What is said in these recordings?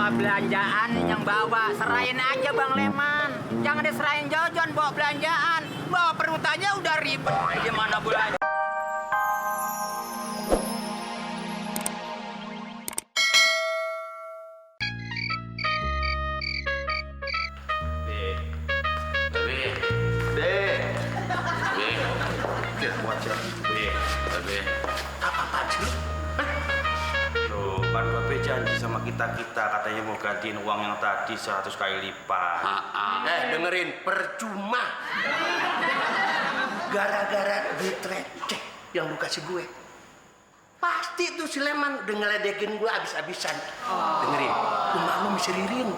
soal belanjaan yang bawa, serahin aja Bang Leman. Jangan diserahin Jojon bawa belanjaan. Bawa perutannya udah ribet. Gimana belanja? Kan Babe janji sama kita katanya mau gantiin uang yang tadi 100 kali lipat. Dengerin, percuma. Gara-gara duit receh yang lu kasih gue. Pasti tuh si Leman udah ngeledekin gue abis-abisan. Dengerin, lu maklum si Ririn.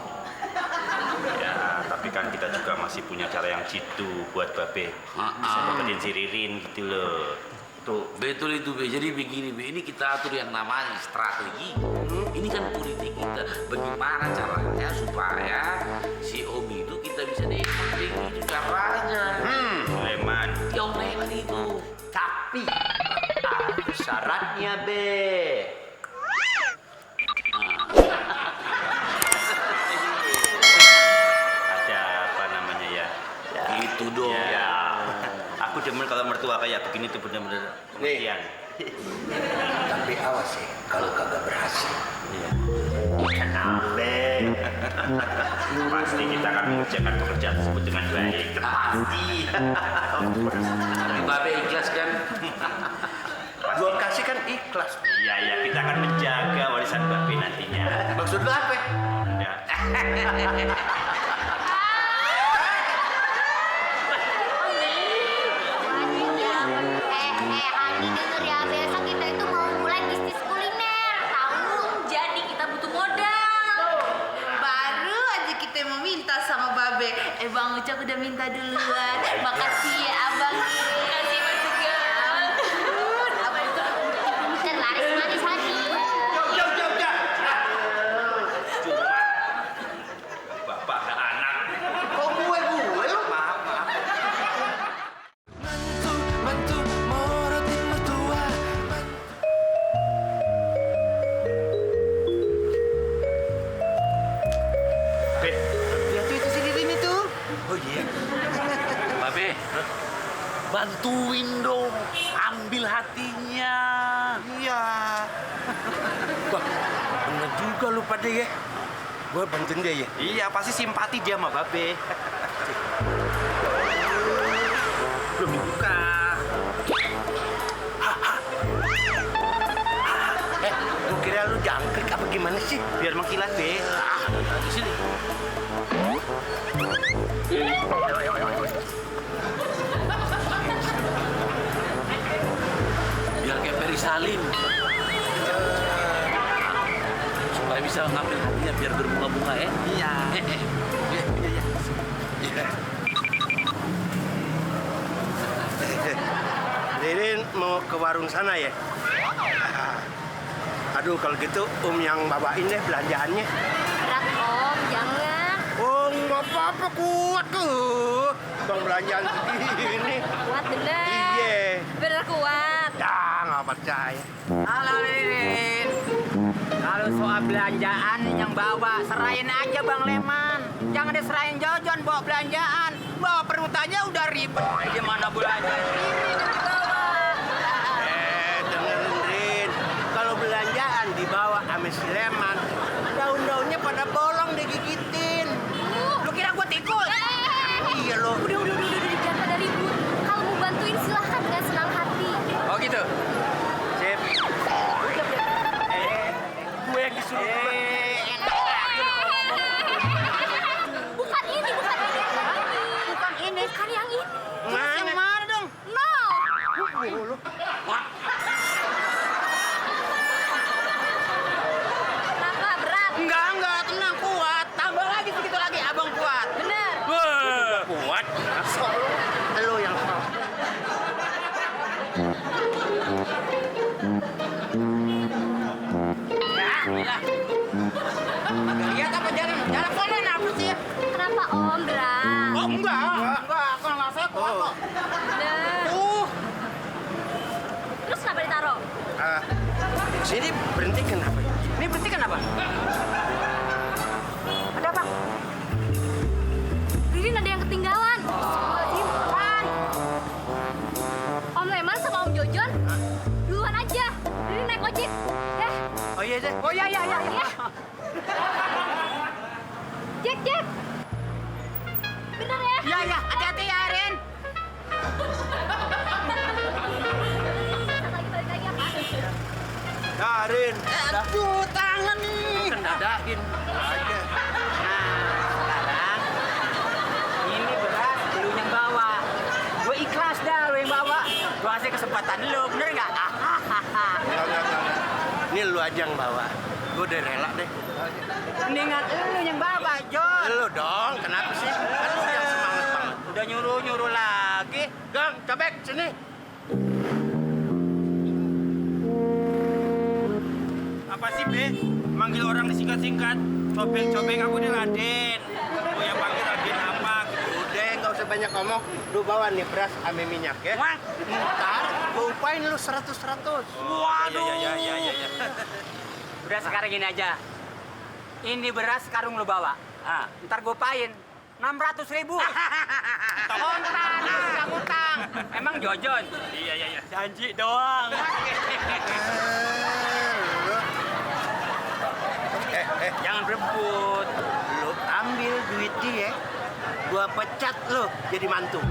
Ya, tapi kan kita juga masih punya cara yang jitu buat Babe. Bisa dapetin si Ririn gitu loh. Tuh, betul itu, Be. Jadi begini, Be. Ini kita atur yang namanya strategi. Ini kan politik kita. Bagaimana caranya supaya si Om itu kita bisa dapetin, itu caranya. Leman. Ya Om Leman itu. Tapi syaratnya, Be. Ada apa namanya ya? Gitu dong. Ya. Aku demen kalau mertua kayak begini tuh bener-bener pengertian. Tapi awas ya, kalau kagak berhasil. Iya. Tenang, Be. Pasti kita akan mengerjakan pekerjaan tersebut dengan baik. Pasti. Tapi Babe ikhlas kan? Gua kasih kan ikhlas. Iya, kita akan menjaga warisan Babe nantinya. Maksud lu apa? Ya. Ani denger ya, besok kita itu mau mulai bisnis kuliner, tahu? Jadi kita butuh modal. Baru aja kita mau minta sama Babe. Bang Ucok udah minta duluan. Makasih ya Abang. Makasih Mas Sugeng. Abang itu pinter laris manis Hani. Bapak ada anak. Kok gue lu? Maaf. Lihat tuh itu si Ririn itu. Oh iya. Babe, bantuin dong. Ambil hatinya. Iya. Wah, bener juga lu pada ya. Gue bantuin dia ya. Iya, pasti simpati dia sama Babe. Belum dibuka. Gue kira lu jangkrik apa gimana sih? Biar mengkilat, Be. Di sini. Biar kayak Ferry Salim. Supaya bisa ngambil hatinya biar berbunga-bunga ya. Iya. Ririn mau ke warung sana ya? Aduh, kalau gitu yang bawain deh belanjaannya. Berat Om, jangan. Oh, nggak apa-apa, kuat tuh. Bang belanjaan segini. Kuat bener. Iya. Bener kuat. Ya, nggak percaya. Halo Ririn. Kalau soal belanjaan yang bawa, serahin aja Bang Leman. Jangan diserahin Jojon bawa belanjaan. Bawa perutannya udah ribet. Gimana belanja? Dengerin, Rin. Kalau belanjaan dibawa sama si Leman, daun-daunnya pada bolong digigitin. Lu kira gua tikus? Iya loh. Udah, jangan pada ribut. Kalau mau bantuin silahkan dengan senang hati. Oh gitu. Sip. Gue yang disuruh. Bukan ini. Bukan yang ini. Mana? Mana dong? No. Kenapa berat? Enggak, tenang, kuat. Tambah lagi segitu lagi, abang kuat. Bener. Kuat. Lo yang salah. Lihat apa jalan sana apa sih? Kenapa Om berat? Oh enggak, kalau saya kuat kok. Bener. Terus kenapa ditaruh? Sini berhenti kenapa? Ini berhenti kenapa? Jojon, duluan aja. Ririn naik ojek. Ya. Oh iya deh. Oh iya. Ya. Jack. Bener ya? Iya, hati-hati ya, Rin. Balik lagi ya, Pak. Karin. Aduh, tangan nih. Kendadain. Aja. Sekarang ini beras lu yang bawa. Gue ikhlas dah lu yang bawa. Gue kasih kesempatan lu, bener nggak? Enggak. Ini lu aja yang bawa. Gue udah rela deh. Mendingan lu yang bawa, Jon. Lu dong, kenapa sih? Kan lu yang semangat banget. Udah nyuruh lagi. Gang, cobek sini. Apa sih, Be? Manggil orang disingkat-singkat. Cobek-cobek aku nih Raden. Oh, yang panggil Raden apa? Udah, nggak usah banyak ngomong. Lu bawa nih beras ame minyak ya. Wah. Ntar gue upain lu 100. Waduh. Ya. Udah sekarang gini aja. Ini beras sekarang lu bawa. Ntar gue payin 600.000. Kontan, utang. Emang Jojon? Iya. Janji doang. Jangan berebut. Lu ambil duit dia. Gua pecat lu jadi mantu.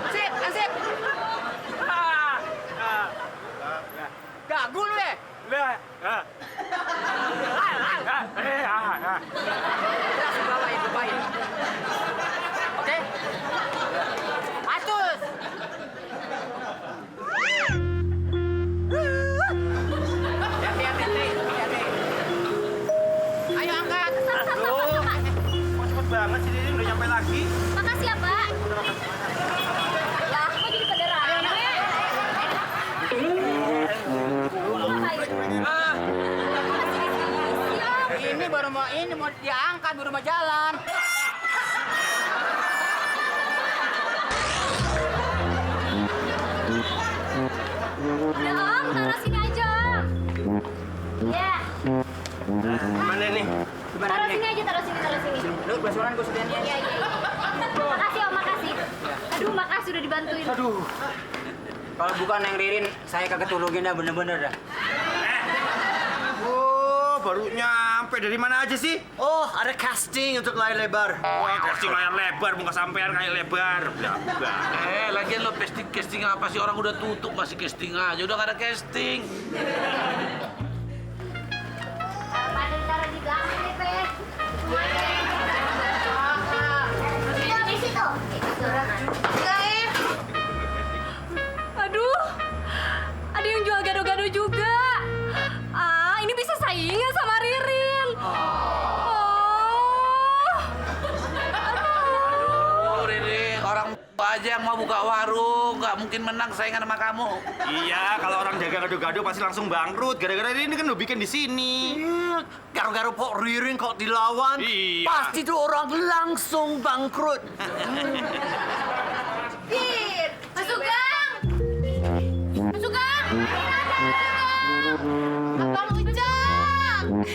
Sip. Gagu lu deh. Beras bawa itu payin. Oke? Atus. Hati-hati. Ayo angkat. Kok cepet banget sih Ririn udah nyampe lagi? Makasih ya, Pak. Lah, kok jadi pada rame? Ini mau diangkat baru mau jalan. Udah, Om, taruh sini aja. Ya, Mana nih? taruh sini aja, taruh sini. Lu besoran gue sudah niat. Iya. Makasih, Om, makasih. Aduh, makasih udah dibantuin. Aduh. Kalau bukan yang Ririn, saya kagak tulungin dah bener-bener dah. Oh, baru nyampe. Dari mana aja sih? Oh, ada casting untuk layar lebar. Wah, casting layar lebar, muka sampean kayak lebar. Lagian lo casting apa sih? Orang udah tutup masih casting aja. Udah gak ada casting. Taruh di belakang nih, Pe. Itu di situ. Aduh, ada yang jual gado-gado juga. Ini bisa saingan sama Ririn. Oh, Riri, orang aja yang mau buka warung, nggak mungkin menang saingan sama kamu. Iya, kalau orang jaga gado-gado pasti langsung bangkrut. Gara-gara ini kan lo bikin di sini. Gara-gara Pok Ririn kok dilawan, Iya. pasti tuh orang langsung bangkrut. Masuk gang. Abang Ujang.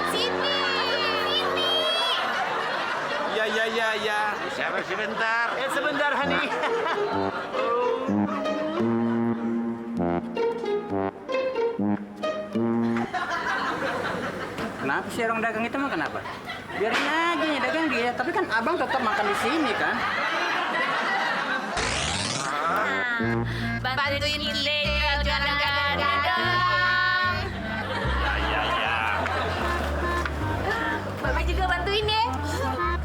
Sini. Iya. Siapa sebentar? Sebentar, Hani. Kenapa sih orang dagang itu mah kenapa? Biarin aja ya dagang dia, tapi kan abang tetap makan di sini kan? Bantuin kita gadang-gadang. Iya. Bapak juga bantuin ya.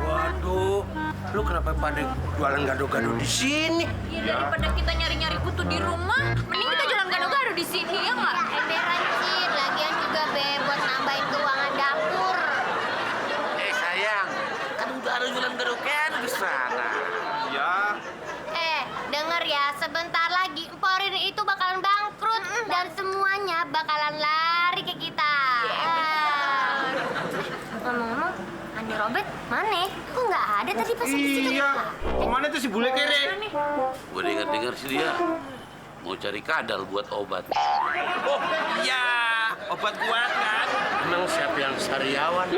Waduh, lu kenapa pada jualan gado-gado di sini? Ya daripada kita nyari-nyari kutu di rumah, mending kita jualan gado-gado di sini ya nggak? Emberan, Cid. Lagian juga, Be, buat nambahin keuangan dapur. Sayang, kan udah ada jualan gado-gado di sana. Iya. Denger ya, sebentar lagi Emporin itu bakalan bangkrut dan semuanya bakalan lari ke kita. Ngomong-ngomong, Andi Robert mana? Kok nggak ada tadi pas di situ? Iya. Kemana tuh si bule kere? Gue dengar sih dia mau cari kadal buat obat. Oh iya, obat kuat kan? Emang siapa yang sariawan?